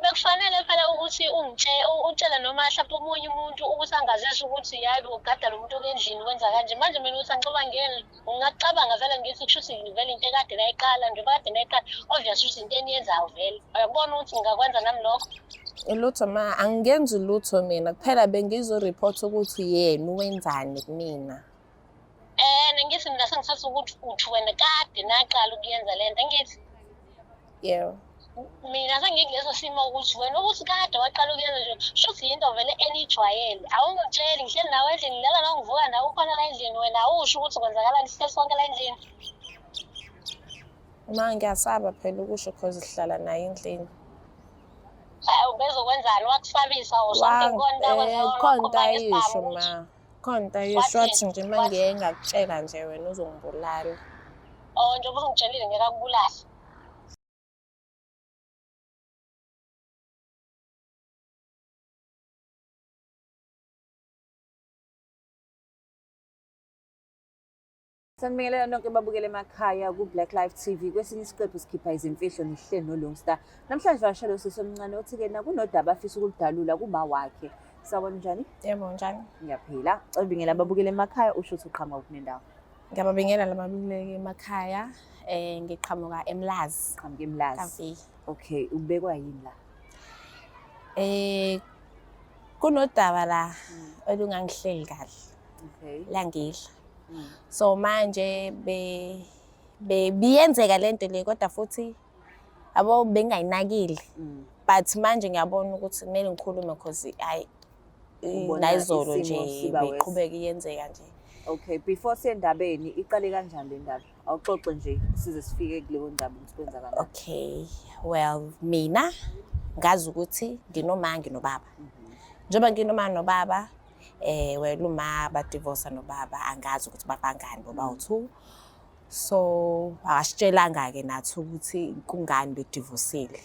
Bekufanele phela ukuthi utshele noma hlampe omunye umuntu ukuthi angazisa ukuthi yayi ugada lo muntu endlini wenza kanje. Manje mina ukuthi angicabangeli, ngingacabanga vele ngithi kusho ukuthi vele into ekade nayiqala njengoba kade nayiqala, obvious ukuthi into eniyenzayo vele. Uyakubona ukuthi ngingakwenza nami lokho? Lutho ma, angenzi lutho mina, kuphela bengizo-report ukuthi yena wenzani kumina. Ngithi mina sengithatha ukuthi uthi wena kade naqala ukuyenza le nto, angithi? Yebo. Mina sengikuleso simo ukuthi wena ukuthi kade waqala ukuyenza nje, shuthi yinto vele enijwayele. Awungitsheli, ngihleli nawe endlini, ngilala nawe, ngivuka nawe, ukhona la endlini, wena awusho ukuthi kwenzakalani, sihleli sonke la endlini. Ma, ngiyasaba phela ukusho cause sihlala naye endlini. Ubezokwenzani? Wakusabisa or something? Khona into akwenza yona, Khona into wakhuluma ngesibhamu ayisho ukuthi ma. Khona into ayisho, wathi Wathini? nje uma ngike ngakutshela nje wena uzongibulala. Oh, njengoba usungitshelile ngeke akubulale. Sanibingelela nonke babukele emakhaya ku-Black Life TV. Kwesinye isiqephu sikhipha izimfihlo nihleli noLungsta. Namhlanje vakashela usisi omncane othi-ke nakunodaba afisa ukuludalula kuma wakhe. Sawubona, njani? Yebo, njani? Ngiyaphila. Cela ubingela ababukele emakhaya usho ukuthi uqhamuka kuphi nendawo. Ngiyababingela lababukeli emakhaya. Ngiqhamuka eMlazi. Uqhamuka eMlazi. Kavi. Okay, ubekwa yini la? Kunodaba la olungangihleli kahle. Langidla. So manje be biyenzeka lento le kodwa futhi yabo bengayinakile. But manje ngiyabona ukuthi kumele ngikhulume cause hayi Ubona nayizolo isimo nje siba worse. beqhubeka iyenzeka nje. Okay, before siyendabeni iqale kanjani le ndaba? Awuxoxe nje size sifike kuleyo ndaba ukuthi kwenzakalani. Okay, well mina ngazi ukuthi nginoma nginobaba. Njengoba nginoma nobaba, well uma ba-divorce nobaba angazi ukuthi babangani boba u-two. So akasitshelanga ke nathi ukuthi kungani bedivosile.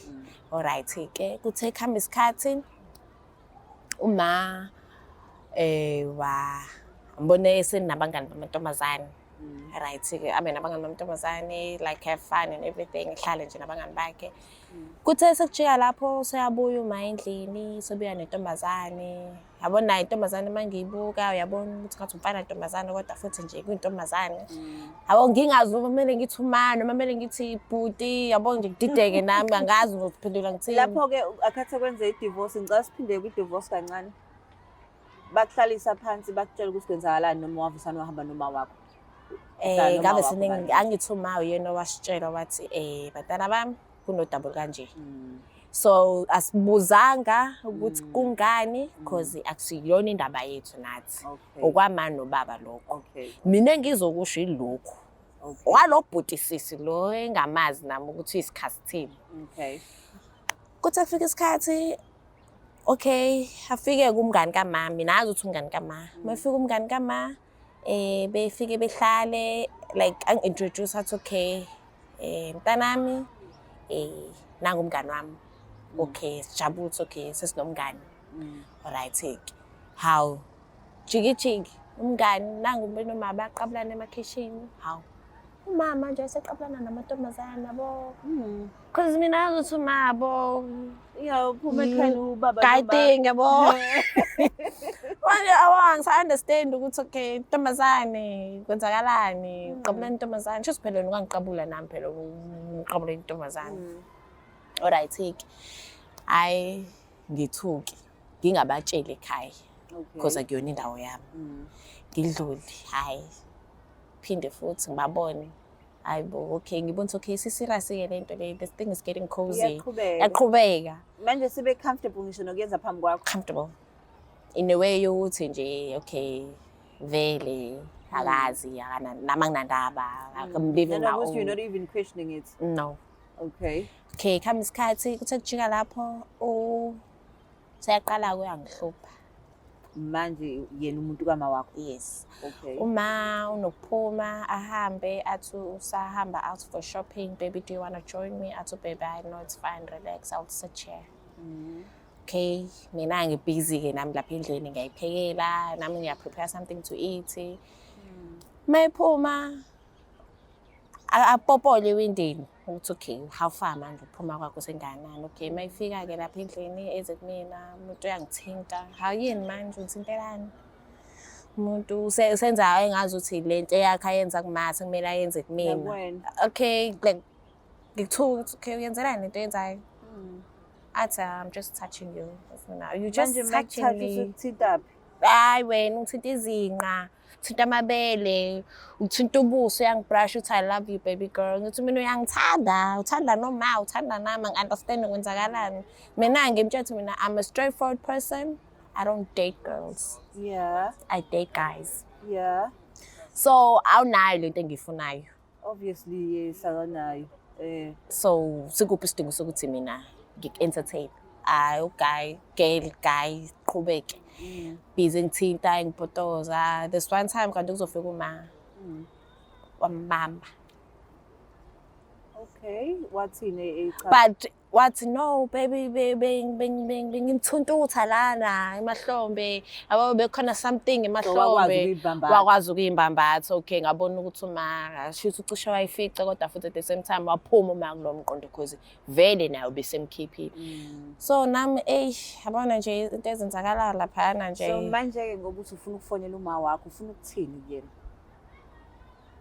Alright ke kuthe kuhamba isikhathi uma wa ngibone esenabangani bamantombazane. Right ke abe nabangani bamantombazane, like have fun and everything, ehlale nje nabangani bakhe. Kuthe sekujika lapho seyabuya uma endlini, sebuya nentombazane. Yabona nayo intombazane uma ngiyibuka uyabona ukuthi ngathi umfana ntombazane kodwa futhi nje kuyintombazane. Yabo ngingazi noma kumele ngithi uma noma kumele ngithi bhuti, yabo nje ngidideke nami angazi ngizophendula ngithini. Lapho-ke akhathi kwenze i-divorce, ngicela siphinde kwi-divorce kancane. Bakuhlalisa phansi bakutshela ukuthi kwenzakalani noma wavusana wahamba noma wakho. Uhlala noma Ngabe wakho siningi kanjani? angithi uma uyena owasitshela wathi bantwana bami kunodaba kanje. So asibuzanga ukuthi kungani cause akusiyona indaba yethu nathi. Okwama nobaba lokho. Mina engizokusho ilokhu. Walo bhuti sisi lo engamazi nami ukuthi isikhathi. Kuthe kufika isikhathi okay afike kumngani kamama, mina ngazi ukuthi umngani kama. Mafika umngani kama befike behlale like angi-introduce athi okay mntanami nangu umngani wami. Okay sijabule ukuthi okay sesinomngani. Alright ke. Hawu jiki jiki umngani nangu benoma baqabulana emakhishini. Hawu umama nje eseqabulana namantombazane yabo. Cause mina ngazi ukuthi umabo Yeah, uphuma ekhaya ubaba guy noma- thing yabo. Manje awangisa-understand ukuthi okay intombazane kwenzakalani, uqabulana intombazane. Shuthi phela wena ungangiqabula nami phela uqabula intombazane. Alright ke. Hayi ngithuke ngingabatsheli ekhaya because akuyona indawo yami. Ngidlule hayi phinde futhi ngibabone. Hayi bo okay ngibona ukuthi okay si-serious ke lento le, this thing is getting cozy. Iyaqhubeka. Yaqhubeka. Manje sibe comfortable ngisho nokuyenza phambi kwakho. Comfortable. In a way yokuthi nje okay vele akazi akana nami anginandaba. I'm living my Nanokuthi you're own. not even questioning it. No. Okay. Okay, khamba isikhathi kuthe kujika lapho u seyaqala kuyangihlupha. Manje yena umuntu kama wakho. Yes. Okay. Uma unokuphuma ahambe athi usahamba out for shopping, baby do you want to join me? Athi baby I know it's fine, relax, I'll sit here. Okay, mina ngibusy ke nami lapha endlini ngiyayiphekela, nami ngiya prepare something to eat. Mayiphuma apopole ewindini. Ukuthi okay, how far manje ukuphuma kwakho senganani? Okay, uma ifika-ke lapha endlini eze kumina, umuntu uyangithinta. Hawu, yini manje, ungithintelani? Umuntu usenza engazi ukuthi le nto eyakhe ayenza kumathe kumele ayenze kumina. Nakuwena. Okay, like ngikuthuka ukuthi okay, uyenzelani lento oyenzayo? Athi, "I'm just touching you." Mina, "You just Manje touching makuthatha me." usukuthintaphi? Hayi wena, uthinta izinqa, uthinta amabele, uthinta ubuso, uyangi-brush, uthi, "I love you, baby girl." Ngithi mina, uyangithanda, uthanda noma uthanda nami, angi-understand kwenzakalani. Mina ngimtshela ukuthi mina I'm a straightforward person. I don't date girls. I date guys. So awunayo lento engiyifunayo. Obviously, yes, akanayo. So sikuphi isidingo sokuthi mina ngiku-entertain? Hayi, u-guy, girl, guy, qhubeke. Busy ngithinta, ngipotoza. This one time kanti kuzofika uma wambamba. Okay, wathini echa? But wathi, "No baby, bengimthuntutha lana emahlombe, yabo, bekhona something So wakwazi emahlombe." ukuyibambatha. Wakwazi ukuyibambatha. Okay, ngabona ukuthi uma shuthi ucishe wayifica, kodwa futhi at the same time waphuma uma kulo mqondo, because vele nayo besemkhiphile. So nami, eyi, yabona nje into ezenzakalayo laphayana nje. So manje-ke ngoba uthi ufuna ukufonela uma wakho, ufuna ukuthini kuyena?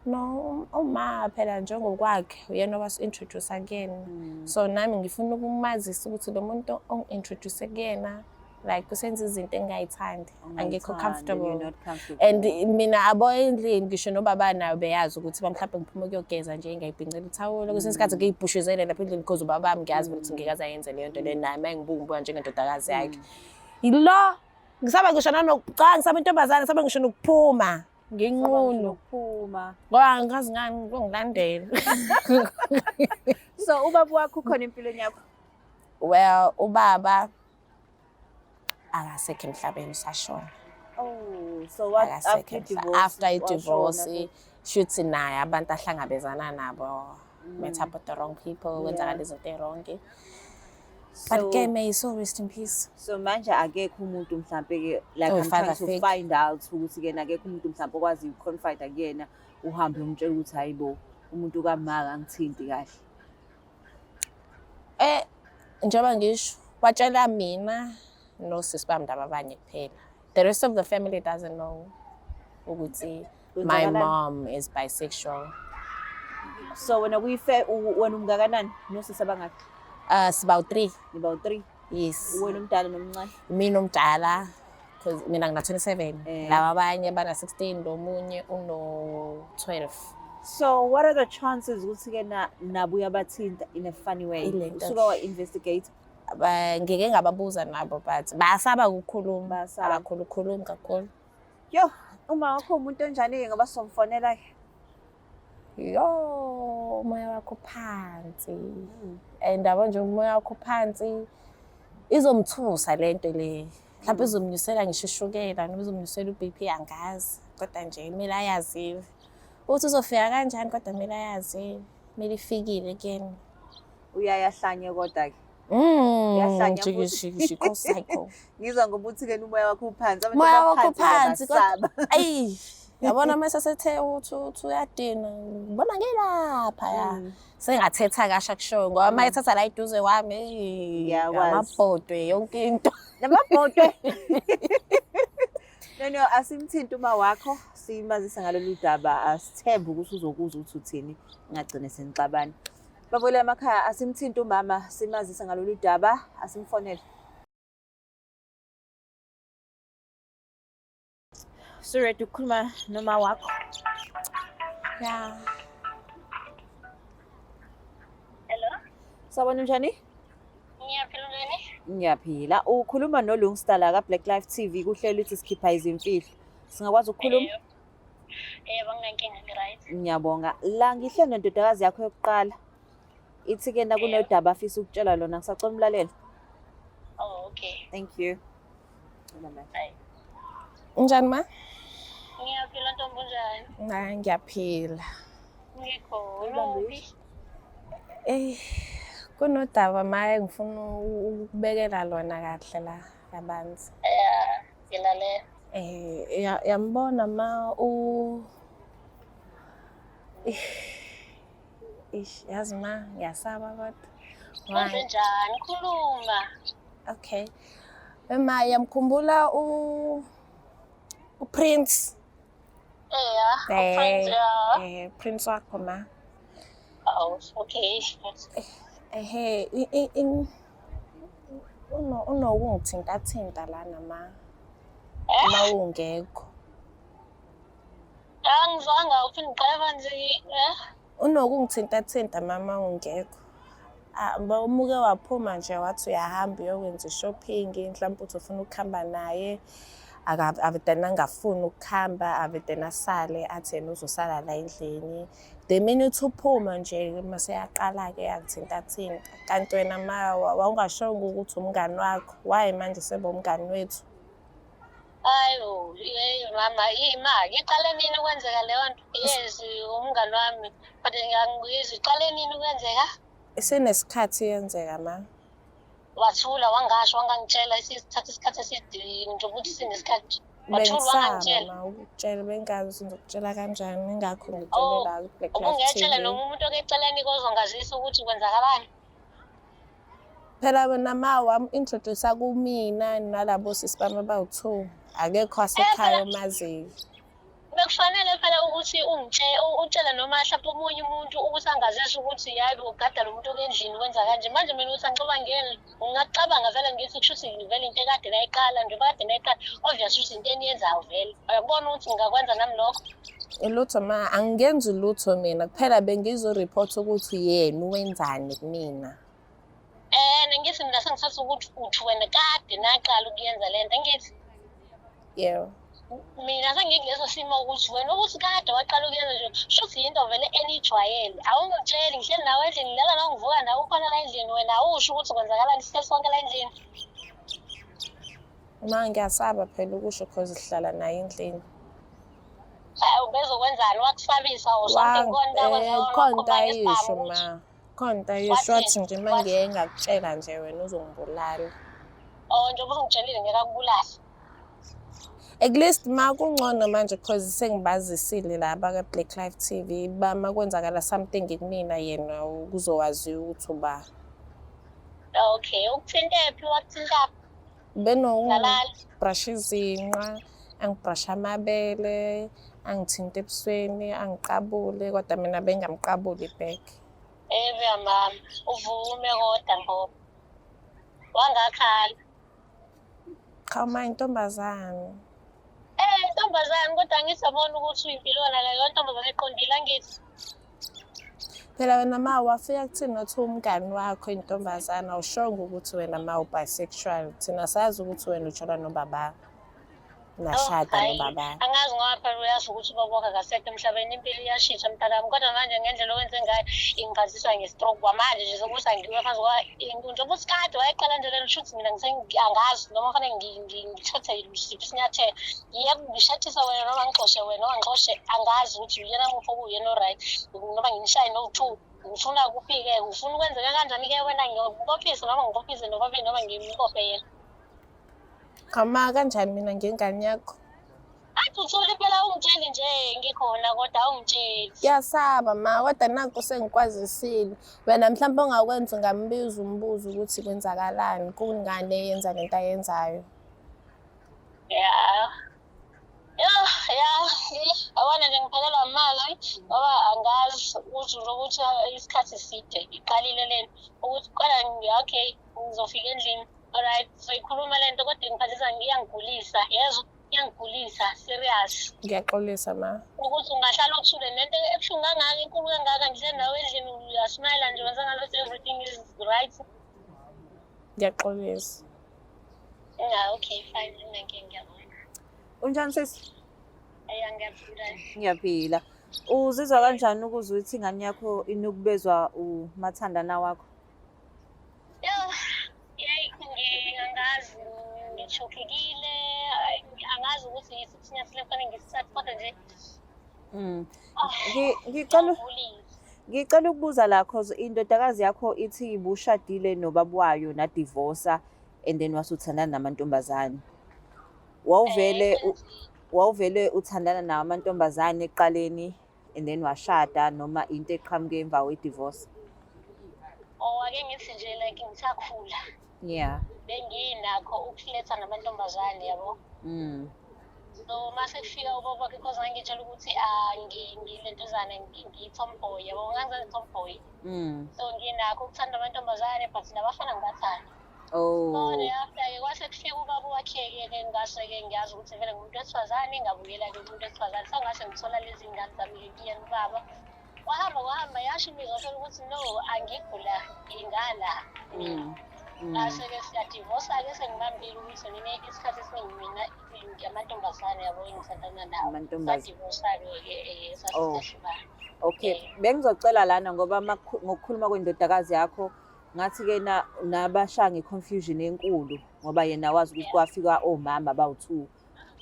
No, uma phela njengokwakhe uyena owasi-introduce kuyena. So nami ngifuna ukumazisa ukuthi lo muntu ongi-introduce kuyena, like, usenza izinto engingayithandi. Angikho Ongayithandi, comfortable. you're not comfortable. And mina abo endlini, ngisho nobaba nayo beyazi ukuthi mhlawumbe ngiphuma ukuyogeza nje, ngiyayibhincela ithawula. Kwesinye isikhathi ngiyibhushuzele lapha endlini, because ubaba wami ngiyazi ukuthi ngeke aze ayenze leyo nto leyo naye, uma ngibuka ngibuka njengendodakazi yakhe. Yilo ngisaba ngisho nanokucha, ngisaba intombazane, ngisaba ngisho nokuphuma nginqunu. Nokuphuma. Ngoba angikazi ngani kongilandela. So ubaba wakho ukhona empilweni yakho? Well, ubaba akasekho emhlabeni, usashona. Oh, so what, Akasekho after divorce? After i-divorce, washona? shuthi naye abantu ahlangabezana nabo, met up with the wrong people, kwenzakala izinto ey-wrong. But ke, may his soul rest in peace. So manje akekho umuntu mhlampe-ke, like, Oh, I'm trying father to figure. find out ukuthi-ke akekho umuntu mhlampe okwazi uku-confide kuyena, uhambe umtshela ukuthi hayi bo, umuntu kamaka angithinti kahle. Njengoba ngisho, watshela mina nosisi bami laba abanye kuphela. The rest of the family doesn't know ukuthi my Kwenzakalani? mom is bisexual. So wena wena umngakanani, nosisi abangaki? Siba 3. Niba u-3? Yes. Wena umdala nomncane? Mina omdala, because mina ngina 27. Laba abanye bana 16, lo munye uno 12. So what are the chances ukuthi-ke na nabo uyabathinta in a funny way? Ile nto. Usuka wa-investigate? Ngike ngababuza nabo, but bayasaba ukukhuluma. Bayasaba. Abakhulu ukukhuluma kakhulu. Yo, uma wakho umuntu onjani-ke, ngoba sizomfonela-ke? Yo, umoya wakho phansi. And yabo nje, umoya wakho phansi, izomthusa lento le. Mhlawumbe izomnyusela ngisho ushukela noma izomnyusela u-BP, angazi. Kodwa nje kumele ayaziwe. Ukuthi uzofika kanjani, kodwa kumele ayaziwe. Kumele ifikile kuyena. Uyayahlanye kodwa-ke. Uyahlanya futhi. She go psycho. Ngizwa ngoba uthi-ke umoya wakho uphansi. Abantu Umoya wakho abaphansi phansi, ngiyabasaba. Ayi, yabona mase sethe uthi uyadina, ngibona ngelapha ya. Sengathetha kasha kushoyo ngoba uma ethatha la eduze kwami, eyi, Ngiyakwazi. amabhodwe yonke into. Namabhodwe. No, asimthinti uma wakho, simazise ngalolu daba, asithembe ukuthi uzokuzwa ukuthi uthini, ngagcine senixabana. Babuyele emakhaya, asimthinti umama, simazise ngalolu daba, asimfonele. So ready ukukhuluma noma wakho? Yeah. Hello. Sawubona, njani? Ngiyaphila, unjani? Ngiyaphila. Ukhuluma noLungstar la ka-Black Life TV, kuhlelo lithi sikhipha izimfihlo. Singakwazi ukukhuluma? Yebo. Yebo, anginankinga, ngi-right. Ngiyabonga. La ngihleli nendodakazi yakho yokuqala. Ithi-ke na kunodaba afisa ukutshela lona, ngisacela umlalelo. Oh, okay. Thank you. Bye. Unjani, ma? Ngiyaphila ntombi, unjani? Hayi, ngiyaphila. Ngikhona. Uphi? Kunodaba ma engifuna ukubekela lona kahle la kabanzi. Ya, ngilalela. Yambona ma u Ish, yazi ma, ngiyasaba kodwa. Kwenze njani? Khuluma. Okay. Ma, yamkhumbula uPrince. Eya, uPrince ya. Prince wakho ma. Oh, okay. Ehe, unokungithinta-thinta lana ma. Uma ungekho. Angizwanga uphinde uqale phansi, eh? Unokungithinta-thinta mama ungekho. Ah, umuke waphuma nje wathi uyahamba uyokwenza i-shopping, mhlawumbe uthi ufuna ukuhamba naye. Avedane angafuni ukuhamba, avedane asale athi yena uzosala la endlini. The minute uphuma nje mase yaqala-ke yangithinta-thinta. Kanti wena ma wawungashongo ukuthi umngani wakho, why manje sebe umngani wethu? Hayi bo, yeyi mama, ima, iqale nini ukwenzeka leyo nto? Yes, umngani wami. But ngiyangizwa, iqale nini ukwenzeka? Isinesikhathi yenzeka ma. Wathula wangasho, wangangitshela, isithatha isikhathi eside nje ukuthi sinesikhathi. Wathula Bengisaba wangangitshela. ma ukukutshela, bengazi ngizokutshela kanjani, ingakho Oh, ngikutshelela ku-Black Life ubungetshela TV. noma umuntu okeceleni kozongazisa ukuthi kwenzakalani. Phela wena ma wam-introduce kumina nalabo sisi bami abawu-two. Akekho wasekhaya omaziyo. Bekufanele phela ukuthi utshele noma mhlawumbe omunye umuntu ukuthi angazisa ukuthi yayi ugada lo muntu endlini wenza kanje. Manje mina ukuthi angicabangeli, ngingacabanga vele ngithi kusho ukuthi vele into ekade nayiqala njengoba kade nayiqala, obvious ukuthi into eniyenzayo vele. Uyakubona ukuthi ngingakwenza nami lokho? Lutho ma, angingenzi lutho mina, kuphela bengizo-report ukuthi yena wenzani kumina. Ngithi mina sengithatha ukuthi uthi wena kade naqala ukuyenza le nto, angithi? Yebo. Mina sengikuleso simo ukuthi wena ukuthi kade waqala ukuyenza nje, shuthi yinto vele enijwayele. Awungitsheli, ngihleli nawe endlini, ngilala nawe, ngivuka nawe, ukhona la endlini, wena awusho ukuthi kwenzakalani, sihleli sonke la endlini. Ma, ngiyasaba phela ukusho cause sihlala naye endlini. Hayi, ubezokwenzani? Wakusabisa or something? Khona into akwenza yona, Khona into wakhuluma ayisho ngesibhamu ukuthi ma. Khona into ayisho, Wathini? wathi nje uma ngiye ngakutshela nje wena uzongibulala. Oh, njengoba usungitshelile ngeke akubulale. At least ma kungcono manje cause sengibazisile laba ka-Black Life TV, uma kwenzakala something kumina yena kuzowaziwa ukuthi uba. Okay, ukuthinte phi? Wakuthinta Lalala. Benokungibrasha izinqa, angibrasha amabele, angithinte ebusweni, angiqabule, kodwa mina bengamqabuli back. Ebe mama, uvume kodwa ngoba wangakhala. Cha ma, intombazane. Ntombazane, kodwa angisabona ukuthi uyimpilwana leyo ntombazane eqondile, angithi? Phela wena ma wafika kuthina wathi umngani wakho intombazane, awushongo ukuthi wena ma u-bisexual. Thina sazi ukuthi wena ujola nobaba. Nashada Hhayi, nobaba. Angazi ngoba phela uyazi ukuthi ubaba wakho akasekho emhlabeni, impilo iyashintsha mntanami. Kodwa manje ngendlela owenze ngayo ingiphathisa nge-stroke kwamanje nje sokuthi angiwe phansi ngoba njengoba uthi kade wayeqala nje lento, shuthi mina angazi noma kufanele ngithathe siphi isinyathelo. Ngiyeke ngishathise wena noma ngixoshe wena noma ngixoshe, angazi ukuthi uyena muphi okuyena o-right, noma nginishaye no-two. Ngifuna kufike, ufuna ukwenzeka kanjani-ke wena, ngikubophise noma ngibophise nobabili noma ngimbophe yena. Cha ma, kanjani mina ngengane yakho? Athi uthule phela, ungitsheli nje ngikhona kodwa awungitsheli. Ngiyasaba ma, kodwa nakhu sengikwazisile. Wena mhlawumbe ongakwenza ungambiza umbuzo ukuthi kwenzakalani, kungani eyenza lento ayenzayo. Ya. Ya, ya, yabona nje ngiphelelwa amazwi ngoba angazi ukuthi ukuthi isikhathi eside iqalile lento ukuthi kodwa okay ngizofika endlini. Alright, soyikhuluma lento kodwa ingiphathisa, iyangigulisa, yezwa, iyangigulisa serious. Ngiyaxolisa ma. Ukuthi ungahlala uthule nento ebuhlungu kangaka, enkulu kangaka, ngihleli nawe endlini uyasmayila nje wenza ngathi everything is right. Ngiyaxolisa. Yeah, okay, fine, nginenkinga, ngiyabonga. Unjani sisi? Eya, ngiyaphila. Ngiyaphila. Uzizwa kanjani ukuzwa ukuthi ingane yakho inukubezwa umathandana wakho? Yo, yeyi, angazi, ngishokekile, angazi ukuthi yisiphi isinyathelo ekufanele ngisithathe kodwa nje ah, ngiyagulisa. Ngicela ukubuza la cause indodakazi yakho ithi ibushadile nobaba wayo nadivosa and then wasuthandana namantombazane. Wawuvele uthandana nawo amantombazane ekuqaleni and then washada, noma into eqhamuke emva kwe-divorce? Oh, ake ngithi nje, like, ngisakhula benginakho ukuletha namantombazane, yabo. So mase kufika ubaba wakhe, because ngangitshela ukuthi ah, ngilentuzana, ngiyi-tomboy, yabo, ngangizenza tomboy. So nginakho ukuthanda amantombazane, but nabafana ngibathanda. So after-ke kwase kufika ubaba wakhe-ke, ngase-ke ngiyazi ukuthi vele ngumuntu wesifazane, ngabuyela-ke kumuntu wesifazane. Sangase ngithola lezi ngane zami-ke kuyena ubaba. Kwahamba kwahamba, yasho imizwa phela ukuthi no, angikho la, ngingala mina. Ngase-ke siyadivosa-ke, sengibambile ukuthi mina isikhathi esiningi mina amantombazane, yabo, engithandana nawo. Sadivosa-ke ke, sasisahlukana. Okay, bengizocela lana ngoba ngokukhuluma kwendodakazi yakho ngathi-ke na nabashaya nge-confusion enkulu, ngoba yena wazi ukuthi kwafika omama abawu-two.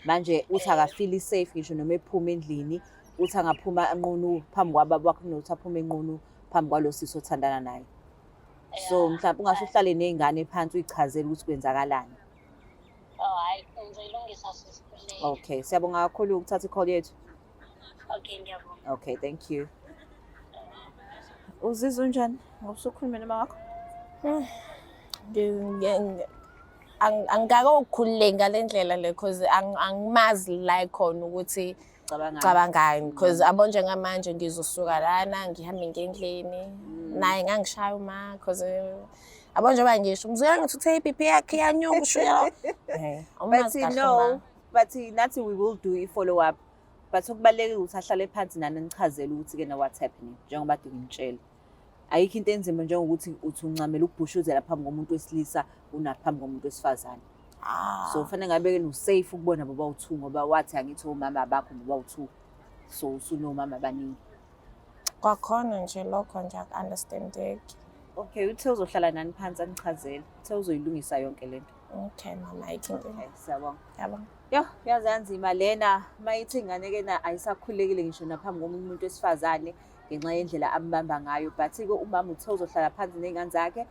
Manje uthi akafili safe ngisho noma ephuma endlini, uthi angaphuma enqunu phambi kwababa wakhe kunokuthi aphume enqunu phambi kwalo sisi othandana naye. So mhlawumbe ungase uhlale ney'ngane phansi uyichazele ukuthi kwenzakalani. Oh, hhayi, ngizoyilungisa sisi. Okay, siyabonga kakhulu ukuthatha i-call yethu. Okay, ngiyabonga. Okay, thank you. Uzizwa unjani ngoba usukhulume noma wakho? Angikakokukhululeki ngale ndlela le, cause angimazi la khona ukuthi Cabangani. Cabangani, cause abo njengamanje ngizosuka lana ngihambe ngendlini naye ngangishaya uma, cause abo njengoba ngisho ngizwe ngithi uthe i-BP yakhe iyanyuka, ushukela. But no, but nathi we will do i-follow up, but okubalulekile ukuthi ahlale phansi nani nichazele ukuthi-ke na what's happening. Njengoba kade ngimtshela, ayikho into enzima njengokuthi uthi uncamela ukubhushuzela phambi komuntu wesilisa unaphambi komuntu wesifazane. So kufanele ngabe-ke no-safe ukubona bobawu-two, ngoba wathi angithi omama bakho bobawu-two, so usunomama abaningi. Kwakhona nje lokho nje aku-understandeki. Okay, uthe uzohlala nani phansi anichazele, uthe uzoyilungisa yonke lento. Okay mama, ayikho inkinga. Okay, siyabonga. Yabona. Yo, yaze yanzima lena. Mayithi ingane-ke na ayisakhululekile ngisho naphambi komunye umuntu wesifazane ngenxa yendlela ambamba ngayo. But-ke umama uthe uzohlala phansi ney'ngane zakhe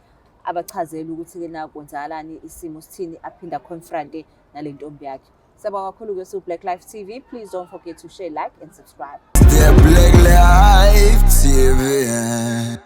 abachazele ukuthi-ke na kwenzakalani, isimo sithini, aphinde a-confronte nale ntombi yakhe. Siyabonga kakhulu-ke su-Black Life TV. Please don't forget to share, like and subscribe. The Black Life TV.